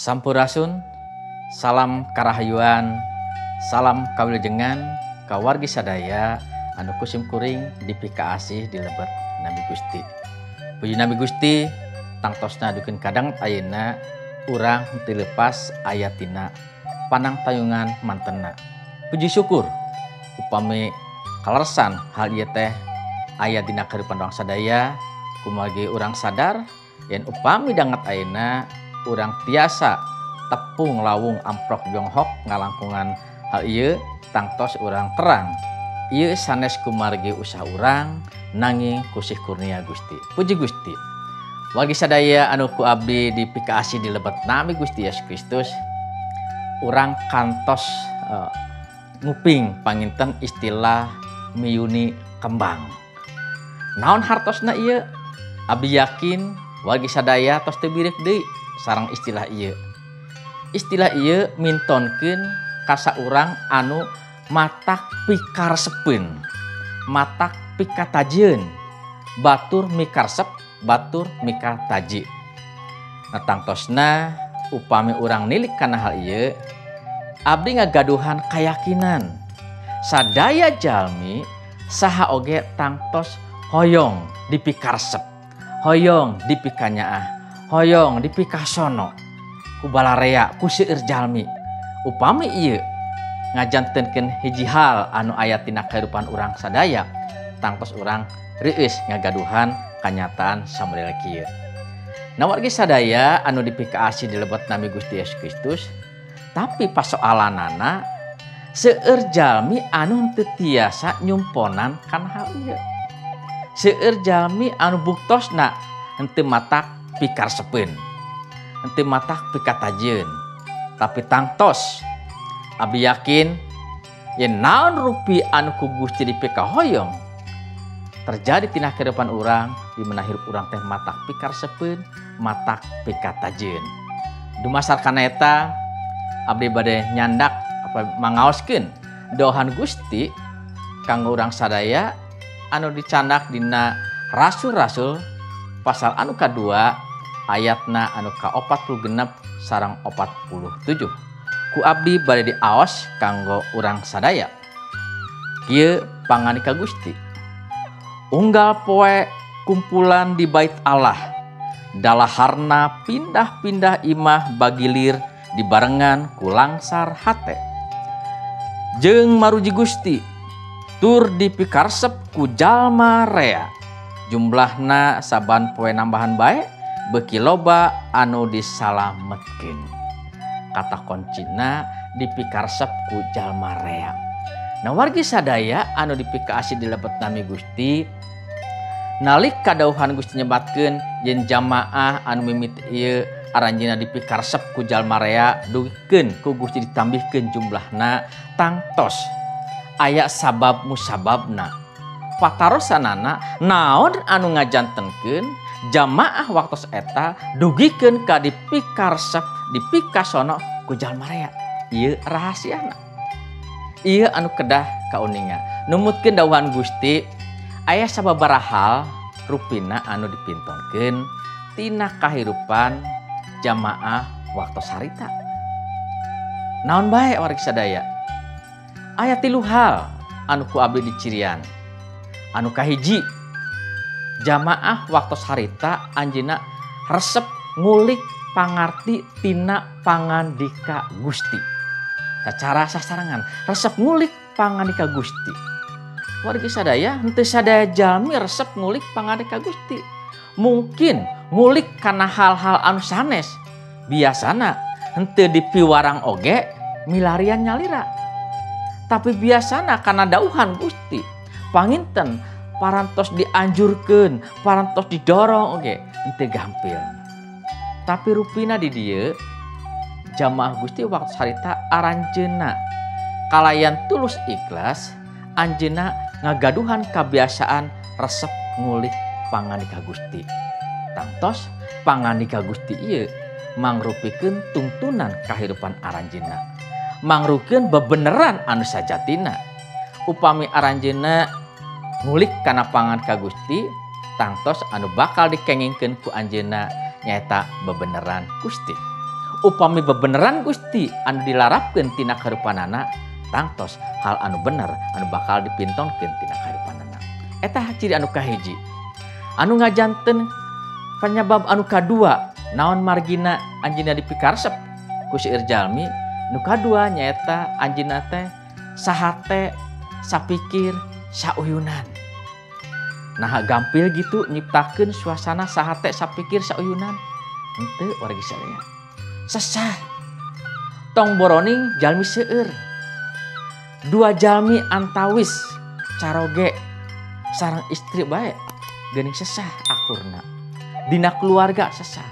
Sampurasun, salam karahayuan, salam kawilujengan, kawargi sadaya anu kusim kuring dipikaasih di lebet Nami Gusti. Puji Nami Gusti, tangtosna dukeun kadang ayeuna urang henteu lepas aya tina panangtayungan mantenna. Puji syukur upami kaleresan hal ieu teh aya dina kahirupan urang sadaya, kumargi urang sadar yen upami danget ayeuna urang tiasa tepung lawung amprok jonghok ngalangkungan hal ieu tangtos urang terang. Ieu sanes kumargi usaha urang nanging kusih kurnia Gusti. Puji Gusti. Wargi sadaya anu ku abdi dipikaasih di lebet nami Gusti Yesus Kristus, urang kantos nguping panginten istilah miyuni kembang. Naon hartosna ieu? Abdi yakin wargi sadaya tos teu bireuk deui sareng istilah ieu. Istilah ieu mintonkeun ka saurang anu matak pikaresepeun, matak pikatajieun, batur mikaresep, batur mikataji. Nah, tangtosna upami urang nilik kana hal ieu, abdi ngagaduhan kayakinan sadaya jalmi saha oge tangtos hoyong dipikaresep, hoyong dipikanyaah, hoyong dipikasono ku balarea ku seueur jalmi. Upami ieu ngajantenkeun hiji hal anu aya tina kahirupan urang sadaya, tangtos urang reueus ngagaduhan kanyataan samodel kieu. Nah, wargi sadaya anu dipikaasih di lebet nami Gusti Yesus Kristus, tapi pasoalanana seueur jalmi anu henteu tiasa nyumponan kana hal ieu. Seueur jalmi anu buktosna henteu matak pikaresepeun, henteu matak pikatajieun, tapi tangtos abdi yakin yen naon rupi anu ku Gusti dipikahoyong terjadi tina kehidupan urang, di mana hirup urang teh matak pikaresepeun, matak pikatajieun. Dumasar kana eta abdi bade nyandak apa mangaoskeun dohan Gusti kanggo urang sadaya anu dicandak dina Rasul-rasul pasal anu kadua ayatna anu ka-46 sareng 47. Ku abdi bade diaos kanggo urang sadaya. Kieu pangandika Gusti. Unggal poe kumpulan di bait Allah, dalaharna pindah-pindah imah bagilir dibarengan ku langsar hate. Jeung maruji Gusti tur dipikaresep ku jalma rea. Jumlahna saban poe nambahan bae beuki loba anu disalametkeun. Kata kuncina dipikaresep ku jalma rea. Nah, wargi sadaya anu dipikaasih di lebet nami Gusti, nalika kadauhan Gusti nyebatkeun yen jamaah anu mimiti ieu aranjeunna dipikaresep ku jalma rea, dugikeun ku Gusti ditambihkeun jumlahna, tangtos aya sabab musababna. Patarosanana naon anu ngajantenkeun jamaah waktos eta dugikeun ka dipikaresep dipikasono ku jalma rea. Ieu rahasiana, ieu anu kedah kauninga. Numutkeun dawuhan Gusti aya sababaraha hal rupina anu dipintonkeun tina kahirupan jamaah waktos harita. Naon bae wargi sadaya? Aya 3 hal anu ku abdi dicirian. Anu kahiji, jamaah waktos harita anjeunna resep ngulik pangarti tina pangandika Gusti. Sacara sasarengan resep ngulik pangandika Gusti. Wargi sadaya henteu sadaya jalmi resep ngulik pangandika Gusti. Mungkin ngulik kana hal-hal anu sanes, biasana henteu dipiwarang oge milarian nyalira. Tapi biasana kana dauhan Gusti panginten parantos dianjurkeun, parantos didorong oge henteu gampil. Tapi rupina di dieu jamaah Gusti waktu harita aranjeunna kalayan tulus ikhlas, anjeunna ngagaduhan kabiasaan resep ngulik pangandika Gusti. Tangtos pangandika Gusti ieu mangrupikeun tungtunan kahirupan aranjeunna, mangrupikeun bebeneran anu sajatina. Upami aranjeunna ngulik kana pangandika Gusti, tangtos anu bakal dikengingkeun ku anjeunna nyaeta bebeneran Gusti. Upami bebeneran Gusti anu dilarapkeun tina kahirupanana, tangtos hal anu bener anu bakal dipintonkeun tina kahirupanana. Eta ciri anu kahiji. Anu ngajanten penyebab anu kadua naon margina anjeunna dipikaresep ku seueur jalmi, nu kadua nyaeta anjeunna teh sahate sapikir sauyunan. Nah gampil gitu nyiptakeun suasana sahate sapikir sauyunan. Henteu wargi sadaya. Sesah. Tong boroning jalmi seueur. Dua jalmi antawis caroge sareng istri bae geuning sesah akurna. Dina keluarga sesah.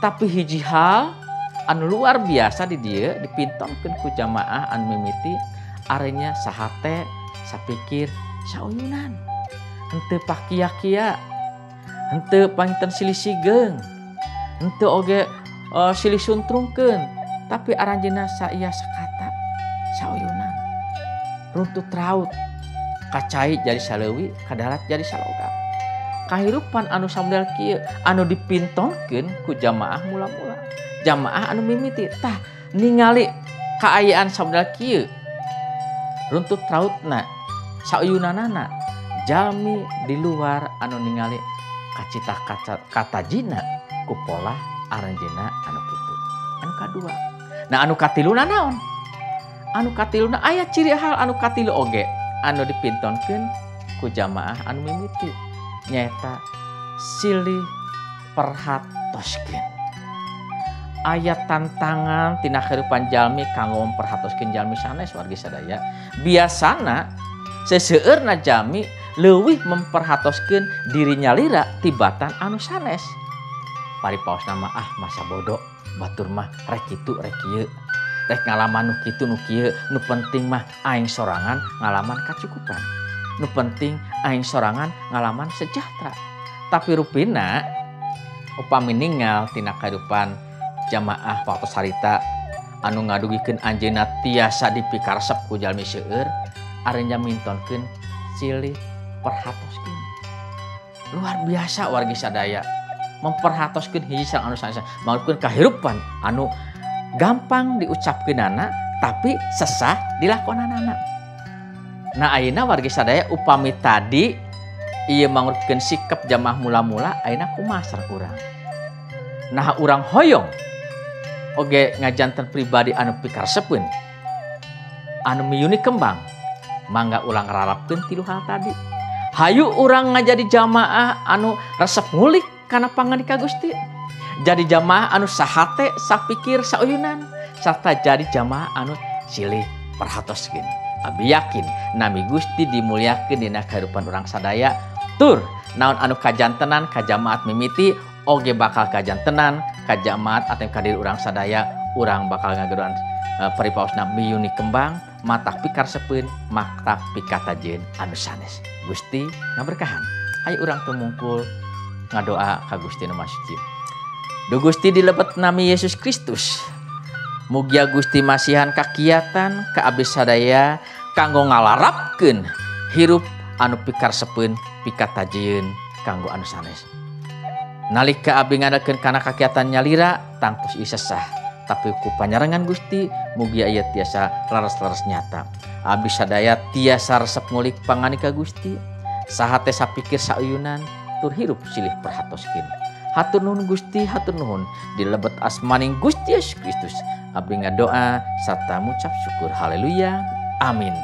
Tapi hiji hal anu luar biasa di dieu dipintonkeun ku jamaah anu mimiti arenya sahate sapikir sauyunan. Henteu pakia-kia, henteu panginten silih sigeung, henteu oge silih suntrungkeun, tapi aranjeunna saia sakata sauyunan. Runtut raut, kacai jadi saleuwi, kadarat jadi saloga. Kahirupan anu samudel kieu anu dipintonkeun ku jamaah mula-mula. Jamaah anu mimiti tah ningali kaayaan samudel kieu. Runtut rautna, sauyunanana jalmi di luar anu ningali kacita katajina ku pola aranjeunna anu kitu. Anu kadua. Nah anu katiluna naon? Anu katiluna aya ciri hal anu katilu oge anu dipintonkeun ku jamaah anu mimiti nyaeta silih perhatoskeun. Aya tantangan tina kahirupan jalmi kanggo memperhatoskeun jalmi sanes wargi sadaya. Biasana seseueurna jalmi leuwih memperhatoskeun diri nyalira tibatan anu sanes. Paripaosna mah ah masa bodoh, batur mah rek kitu rek kieu. Rek ngalaman nu kitu nu kieu, nu penting mah aing sorangan ngalaman kacukupan. Nu penting aing sorangan ngalaman sejahtera. Tapi rupina upami ningal tina kahirupan jamaah waktu harita anu ngadugikeun anjeunna tiasa dipikaresep ku jalmi seueur, aranjeunna mintonkeun silih perhatoskeun. Luar biasa wargi sadaya memperhatoskeun hiji sareng anu sanes, mangrupakeun kahirupan anu gampang diucapkeunana tapi sesah dilakonanana. Nah ayeuna wargi sadaya upami tadi ieu mangrupakeun sikap jamaah mula-mula, ayeuna kumaha sareng urang? Nah urang hoyong oge ngajanten pribadi anu pikaresepeun anu miyuni kembang, mangga ulang rarapkeun tilu hal tadi. Hayu urang ngajadi jamaah anu resep ngulik kana pangandika Gusti. Jadi jamaah anu sahate sapikir sauyunan, sarta jadi jamaah anu silih perhatoskeun. Abi yakin nami Gusti dimuliakeun dina kahirupan urang sadaya. Tur naon anu kajantenan ka jamaat mimiti oge bakal kajantenan ka jamaat atau ka diri urang sadaya. Urang bakal ngageroan paripaosna miyuni kembang, matak pikaresepeun, matak pikatajeun anu sanes. Gusti ngaberkahan. Hayu urang tumungkul ngadoa ka Gusti nu Maha Suci. Duh Gusti dilebet nami Yesus Kristus. Mugia Gusti masihan kakiatan ka abdi sadaya kanggo ngalarapkeun hirup anu pikaresepeun pikatajeun kanggo anu sanes. Nalika abdi ngadakeun kana kakiatan nyalira tangtos ieu sesah, tapi ku panyarengan Gusti mugia ieu tiasa laras-laras nyata. Abdi sadaya tiasa resep ngulik pangandika Gusti, saha teh sapikir sauyunan tur hirup silih perhatoskeun. Hatur nuhun Gusti, hatur nuhun dilebet asmaning Gusti Yesus Kristus. Abdi ngadoa sarta ngucap syukur. Haleluya. Amin.